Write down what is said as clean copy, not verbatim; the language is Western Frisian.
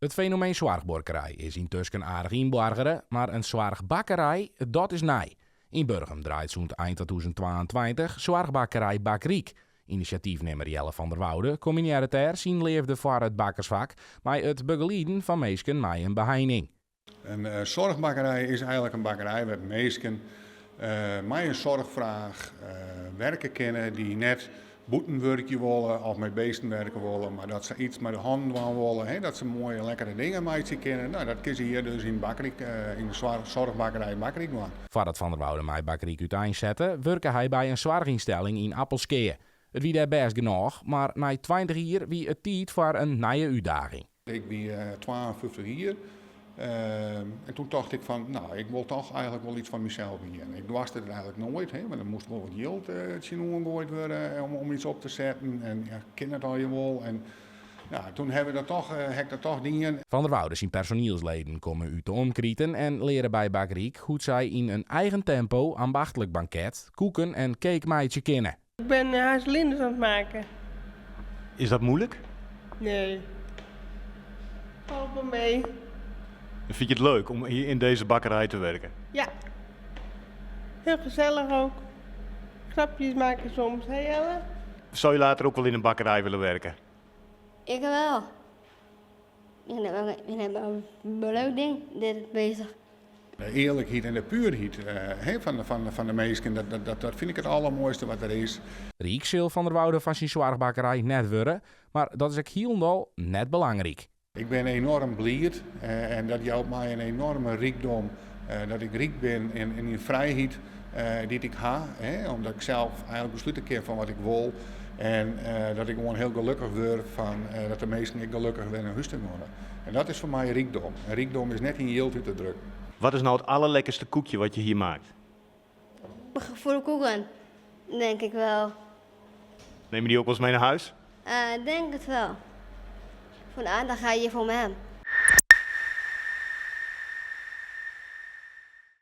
It fenomeen soarchbuorkerij is yntusken aardich ynboargere, mar in soarchbakkerij, dat is nij. Yn Burgum draait sûnt ein 2022 soarchbakkerij Bakryk. Inisjatyfnimmer Jelle van der Woude kombinearret dêr syn leafde foar it bakkersfak mei it begelieden fan minsken mei in beheining. In soarchbakkerij is eigenlik in bakkerij wêr't minsken mei in soarchfraach werke kinne dy't net bûten wurkje wolle of mei beesten werke wolle, mar dat se iets mei de hannen dwaan wolle, dat se moaie lekkere dingen meitsje kinne. No, dat kinne se hjir dus yn Bakryk, yn de soarchbakkerij Bakryk dwaan. Foardat Van der Woude mei Bakryk úteinsette, wurke hy by in soarchynstelling yn Appelskea. It wie dêr bêst genôch, mar nei 20 jier wie it tiid foar in nije útdaging. Ik wie 52 jier en toen tocht ik fan, no, ik wol toch eigenlik wol iets foar mysels begjinne. Ik doarste it eigenlik noait, hè, want der moast wol wat jild tsjinoan goaid wurde om iets op te setten. En ja, kin dat allegear wol? En ja, toen ha we dat toch, ha ik dat toch dien. Van der Woude syn personielsleden komme út de omkriten en leare by Bakryk hoe't sy yn in eigen tempo ambachtlik banket, koeken en cake meitsje kinne. Ik ben hazelindes aan het maken. Is dat moeilijk? Nee. Valt wel mee. Vind je het leuk om hier in deze bakkerij te werken? Ja. Heel gezellig ook. Grapjes maken soms, hè Jelle? Zou je later ook wel in een bakkerij willen werken? Ik wel. Ik ben een leuk ding dit bezig. De earlikheid en de puerheid fan de minsken, dat fyn ik it allermoaiste wat der is. Ryk sil Van der Woude fan syn soarchbakkerij net wurde, mar dat is ek hielendal net belangryk. Ik bin enoarm bliid en dat jout my in enoarme rykdom dat ik ryk bin yn myn frijheid dy't ik ha, omdat ik sels eigenlik beslute kin fan wat ik wol en dat ik gewoan hiel gelokkich wurd fan dat de minsken ek gelokkich wer nei hûs ta geane. En dat is foar my rykdom. En rykdom is net yn jild út te drukken. Wat is nou het allerlekkerste koekje wat je hier maakt? Voor de koeken, denk ik wel. Neem je die ook wel eens mee naar huis? Denk het wel. Voor de aandacht ga je voor hem.